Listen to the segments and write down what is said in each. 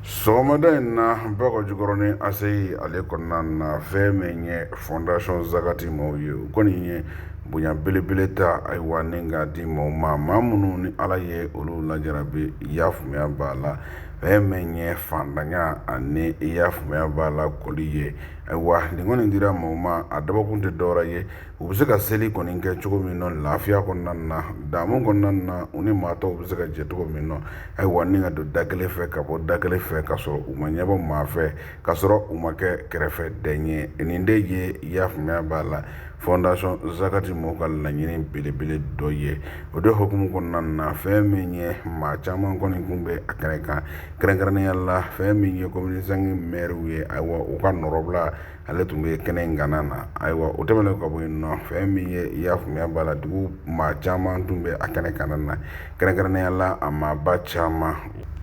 Sɔgɔmada in na Bakɔ Jikɔrɔni ACI ale kɔnɔna na, fɛn min ye Fondation Zakati maaw ye, u kɔni ye bonya belebele ta, ayiwa, ni k'a di maaw ma, maa minnu ni Ala ye olu lajarabi, i y'a faamuya b'a la, fɛn min ye fantanya ani i y'a faamuya b'a la kɔli ye. Ayiwa, nin kɔni dira maaw ma, a dabɔkun tɛ dɔwɛrɛ ye, u bɛ se ka seli kɔni kɛ cogo min na lafiya kɔnɔna na, damu kɔnɔna na, u ni maa tɔw bɛ se ka jɛ cogo min na, ayiwa, ni ka don da kelen fɛ ka bɔ da kelen fɛ, ka sɔrɔ u ma ɲɛbɔ maa fɛ, ka sɔrɔ u ma kɛ kɛrɛfɛden ye. Nin de ye, i y'a faamuya b'a la, Fondation Zakati mɔgɔw ka laɲini belebele dɔ ye. O de hukumu kɔnɔna na, fɛn min ye maa caman kɔni kun bɛ a kɛnɛ kan, kɛrɛnkɛrɛnnenya la fɛn min ye commune 5 mɛriw ye, ayiwa, u ka nɔrɔbila ale tun bɛ kɛnɛ in kanna na. Ayiwa, o tɛmɛnen ka bɔ yen nɔ, fɛn min ye, i y'a faamuya b'a la, dugu maa caman tun bɛ a kɛnɛ kanna na, kɛrɛnkɛrɛnnenya la a maaba caman.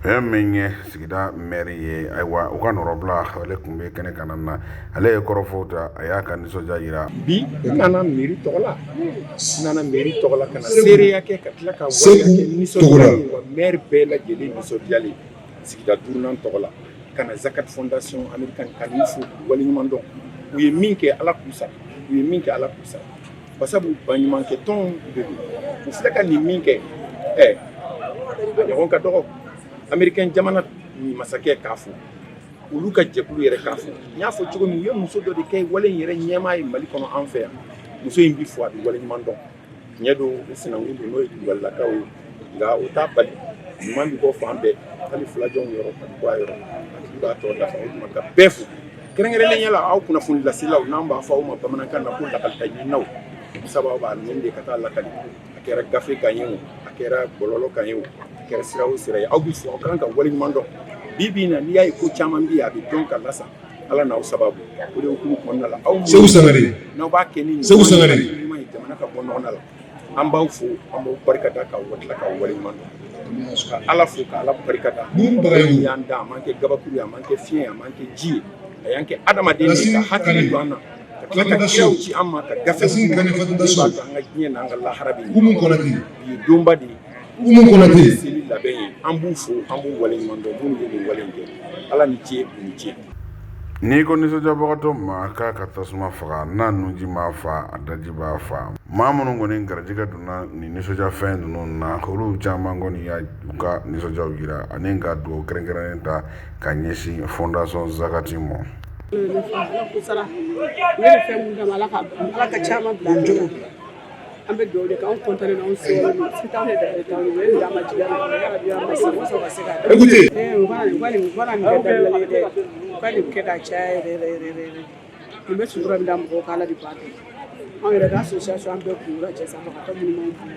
Fɛn min ye sigida mɛri ye, ayiwa, u ka nɔrɔbila ale tun bɛ kɛnɛ kanna na, ale ye kɔrɔfɔw ta, a y'a ka nisɔndiya jira. Bi n nana mairie tɔgɔ la, n nana mairie tɔgɔ la ka na seereya kɛ, ka tila ka waleya kɛ nisɔndiya ye, wa maire bɛɛ lajɛlen nisɔndiyalen sigida duurunan tɔgɔ la, ka na Zakat Fondation Américaine ka n'u fo k'u waleɲuman dɔn. U ye min kɛ, Ala k'u sara. U ye min kɛ, Ala k'u sara. Basabu baɲumankɛ tɔnw de don. U filɛ ka nin min kɛ, ɛ a ɲɔgɔn ka dɔgɔ. Américain jamana masakɛ k'a fo, olu ka jɛkulu yɛrɛ k'a fo. N y'a fɔ cogo min, u ye muso dɔ de kɛ wale in yɛrɛ ɲɛmaa ye Mali kɔnɔ, an fɛ yan. Muso in bi fo, a bɛ waleɲuman dɔn. Tiɲɛ don, u sinankun don, n'o ye Kulubalilakaw ye, nka o t'a bali ɲuman bɛ bɔ fan bɛɛ, hali fulajɔnw yɔrɔ, a bɛ bɔ a yɔrɔ, a tigi b'a tɔ dafa. O tuma ka bɛɛ fo, kɛrɛnkɛrɛnnenya la aw kunnafoni laselaw, n'an b'a fɔ aw ma bamanankan na ko lakalita ɲininaw, sabu aw b'a ɲini de ka taa lakali. A kɛra gafe kan ye o, a kɛra bɔlɔlɔ kan ye o, a kɛra sira o sira ye, aw bɛ fo, aw kan ka waleɲuman dɔn. Bi bi in na, n'i y'a ye ko caman bɛ yen, a bɛ dɔn ka lasa Ala n'aw sababu. O de hukumu kɔnɔna la, aw Segu Sangare. n'aw b'a kɛ ni Segu Sangare. ɲuman ye, jamana ka bɔ nɔgɔ la. An b'aw fo, an b'aw barika da, k'aw tila k'aw waleɲuman dɔn, ka Ala fo, ka Ala barika da. Mun Bagayogo. Y'an da, a m'an kɛ gabakuru ye, a m'an kɛ fiɲɛ ye, a m'an kɛ ji ye, a y'an kɛ adamaden de ye, ka hakili don an na, ka tila ka kiraw ci an ma, ka gafe Lasine Kane Fatumata min b'a Sow. to an ka diɲɛ n'an ka lahara bɛ ɲɛ. Umu Konate. Bi ye donba de ye. Umu Konate. Seli labɛn ye. An b'u fo, an b'u waleɲuman dɔn. Minnu ye nin wale in kɛ, Ala ni ce, u ni ce. N'i ko nisɔndiyabagatɔ ma k'a ka tasuma faga, n'a nunji m'a fa, a daji b'a fa. Maa minnu kɔni garijɛgɛ donna nin nisɔndiyafɛn ninnu na, olu caman kɔni y'a u ka nisɔndiyaw jira ani ka dugawu kɛrɛnkɛrɛnnen ta ka ɲɛsin Fondation Zakati ma. Ala k'u sara. U ye fɛn mun d'an ma, Ala ka caman bila an cogo. An bɛ dugawu de kɛ, anw kɔntannen don, anw sewalen don, se t'anw ye, dabali t'anw ye. U ye nin d'an ma jigiya min kɔnɔ, yarabi an ma se o sɔrɔ ka se k'a dun. Écoutez. U kana nin kɛ dabila ye dɛ, u ka nin kɛ k'a caya yɛrɛ yɛrɛ yɛrɛ yɛrɛ. Nin bɛ sutura min da mɔgɔw kan, Ala de b'a dɔn. Anw yɛrɛ ka association, an bɛɛ kunkolo cɛsabagatɔ minnu b'an bolo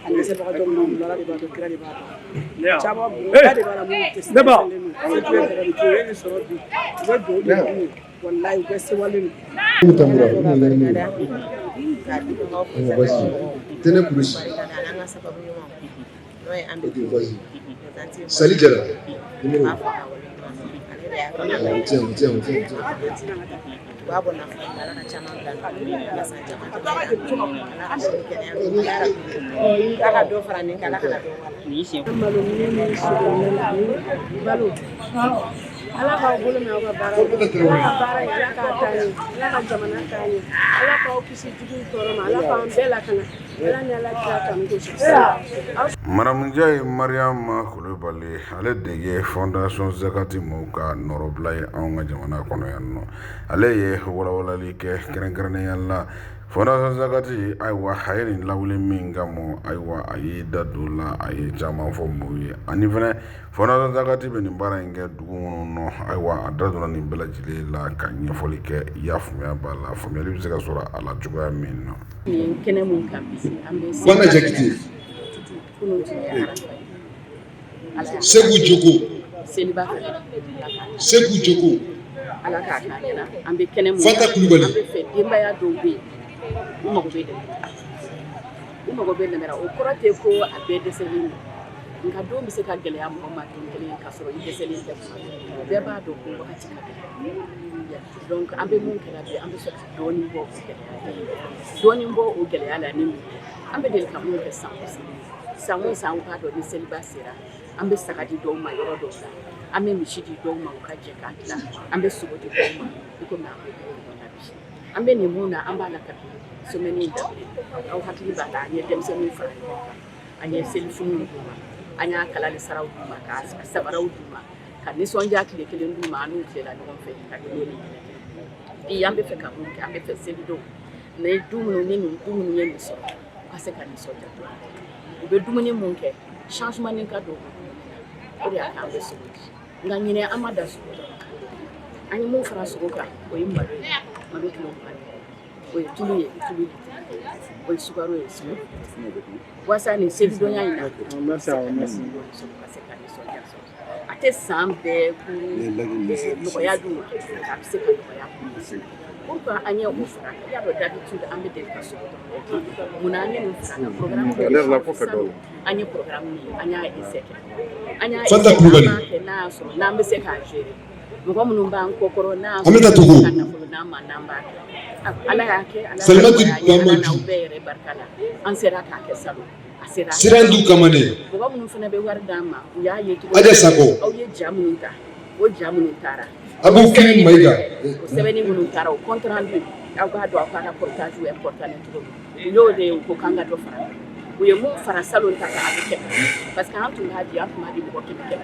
ani dɛsɛbagatɔ minnu b'an bolo, Ala de b'a dɔn, kira de b'a dɔn. Caman ba de b'a la minnu tɛ se, dɛsɛlen don, se t'u ye yɛrɛ de, u ye nin sɔrɔ bi, u bɛ dugawu de k'u ye, walayi, u bɛɛ sewalen don. Umu Tambura. Umu Lamini. Vas-y. Tɛnɛ Kulusi. Ok, vas-y. Sali Jara. Numéro. Ah, tiens, tiens, tiens, tiens. U b'a bɔ nafolo la, Ala ka caman bila nɔ san caman caman, Ala ka sini kɛnɛya, Ala ka dɔ fara nin kan, Ala kana dɔ bɔ a la. Malo ɲini ni sogo ani balo, Ala k'aw bolo mɛn aw ka baara la. Ala ka baara in, Ala k'a taa ɲɛ, Ala ka jamana taa ɲɛ, Ala k'aw kisi juguw tɔɔrɔ ma, Ala k'an bɛɛ lakana, Ala ni Ala kira kanu kosɔn. Madamu Njaye Mariama Kulubali, ale de ye Fondation Zakati maaw ka nɔrɔbila ye anw ka jamana kɔnɔ yan nɔ. Ale ye walawalali kɛ, kɛrɛnkɛrɛnnenya la Fondation Zakati, ayiwa, a ye nin lawuli min kama, ayiwa, a y'i da don la, a ye caman fɔ maaw ye. Ani fɛnɛ Fondation Zakati bɛ nin baara in kɛ dugu minnu nɔ, ayiwa, a da donna nin bɛɛ lajɛlen la ka ɲɛfɔli kɛ. I y'a faamuya b'a la, faamuyali bɛ se ka sɔrɔ a la cogoya min na. Nin kɛnɛ mun kan bi, an bɛ Bana Jakite. Kunun tun ye arafa ye. Ala y'a Segu Joko. seliba fana, Ala k'a Segu Joko. Ala k'a k'an ɲɛna. An bɛ kɛnɛ mun Fanta kan, Kulubali. an bɛ fɛ denbaya dɔw bɛ yen, u mago bɛ dɛmɛ na, u mago bɛ dɛmɛ na. O kɔrɔ tɛ ko a bɛɛ dɛsɛlen don, nka don bɛ se ka gɛlɛya mɔgɔ ma don kelen ka sɔrɔ i dɛsɛlen tɛ. Kuma bɛɛ, bɛɛ b'a dɔn ko wagati ka gɛlɛn. Donc an bɛ mun kɛra bi, an bɛ fɛ ka dɔɔnin bɔ o gɛlɛya la, dɔɔnin bɔ o gɛlɛya la. Ni mun ye, an bɛ deli ka mun kɛ san o san, san o san, u b'a dɔn ni seliba sera, an bɛ saga di dɔw ma yɔrɔ dɔw la, an bɛ misi di dɔw ma u ka jɛ k'a dilan, an bɛ sogo di dɔw ma. I komi an bɛ o ɲɔgɔn na bi, an bɛ nin mun na, an b'a la kabi semaine in daminɛ. Aw hakili b'a la, an ye denmisɛnninw fara ɲɔgɔn kan, an ye selifiniw d'u ma, an y'a kalali saraw d'u ma, ka sabaraw d'u ma, ka nisɔndiya tile kelen d'u ma, an n'u tilela ɲɔgɔn fɛ ka dumuni ni ɲɛnajɛ. Bi an bɛ fɛ ka mun kɛ? An bɛ fɛ selidenw ni du minnu ni nin du minnu ye nin sɔrɔ, u ka se ka nisɔndiya dɔɔnin. U bɛ dumuni mun kɛ, changement ka don o dumuni na. O de y'a kɛ an bɛ sogo di. Nka ɲinɛ, an ma dan sogo dɔrɔn kan. An ye mun fara sogo kan, o ye malo ye, malo kilo 20, o ye tulu ye, tulu litiri, o ye sukaro ye, sukaro litiri, walasa nin selidonya in na, u se ka dɔɔnin sɔrɔ, ka se ka nisɔndiya sɔrɔ. A tɛ san bɛɛ kuru nɔgɔya d'u ma, a bɛ se ka nɔgɔya k'u ma. Pourquoi an ye o fara kan? I y'a dɔn, d'habitude an bɛ deli ka sogo dɔrɔn de di. Munna an ye nin fara kan? Programme dɔ, an ye programme min, an y'a essai kɛ, an y'a Fanta essai, an Kulubali. b'a kɛ, n'a y'a sɔrɔ n'an bɛ se k'a gérer, mɔgɔ minnu b'an kɔkɔrɔ, n'a y'a Aminata sɔrɔ Togo. ka nafolo d'an ma, n'an b'a kɛ. Ala y'a kɛ, Ala y'a Salimatu nɔgɔya an ye, Ala Bamaju. n'aw bɛɛ yɛrɛ barika la, an sera k'a kɛ salon, a sera a Sirandu Kamane. Mɔgɔ minnu fana bɛ wari d'an ma, u y'a ye cogo Aja min, Sako. aw ye ja minnu ta, o ja minnu taara, Abou Kirim Maïga. o sɛbɛnni minnu taara, o compte rendu, aw b'a dɔn aw ka reportage important cogo min, u y'o de ye. U ko k'an ka dɔ fara. U ye mun fara salon ta kan, a bɛ 100, parce que an tun b'a di, an tun b'a di mɔgɔ 100 100.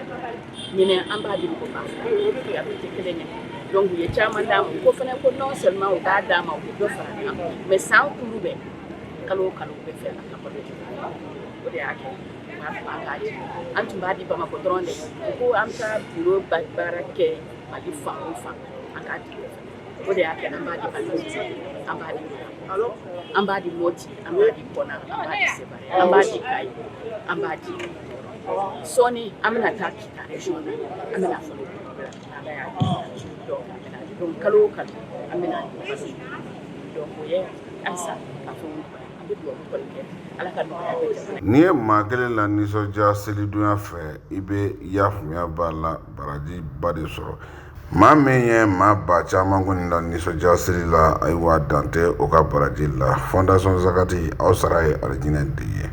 Ɲinɛ an b'a di mɔgɔ 2000, a tɛ kelen ye. Donc u ye caman d'an ma. U ko fana ko non seulement u b'a d'an ma, u bɛ dɔ fara kan, mais san kulu bɛɛ, kalo o kalo, u bɛ fɛ an ka balo. O de y'a kɛ u b'a fɔ an k'a di. An tun b'a di Bamakɔ dɔrɔn de. U ko an bɛ taa bureau baara kɛ Mali fan o fan, an k'a di. O de y'a kɛ an b'a di Mali, an b'a di, an b'a di Moti, an b'a di Kɔnna, an b'a di Sebare, an b'a di Kayi, an b'a di. Sɔɔni an bɛna taa Kita région na, an bɛna fɔ Ala y'a di. Donc an bɛna di, donc kalo o kalo an bɛna di balo. Donc o ye halisa ka fɛnw nɔgɔya. An bɛ dugawu kɔni kɛ, Ala ka nɔgɔya kɛ jamana. N'i ye maa kelen la nisɔndiya selidonya fɛ, i bɛ yafaamuya b'a la, baraji ba de sɔrɔ. Maa min ye maa ba caman kɔni la nisɔndiya seli la, ayiwa, dan tɛ o ka baraji la. Fondation Zakati, aw sara ye alijinɛ de ye.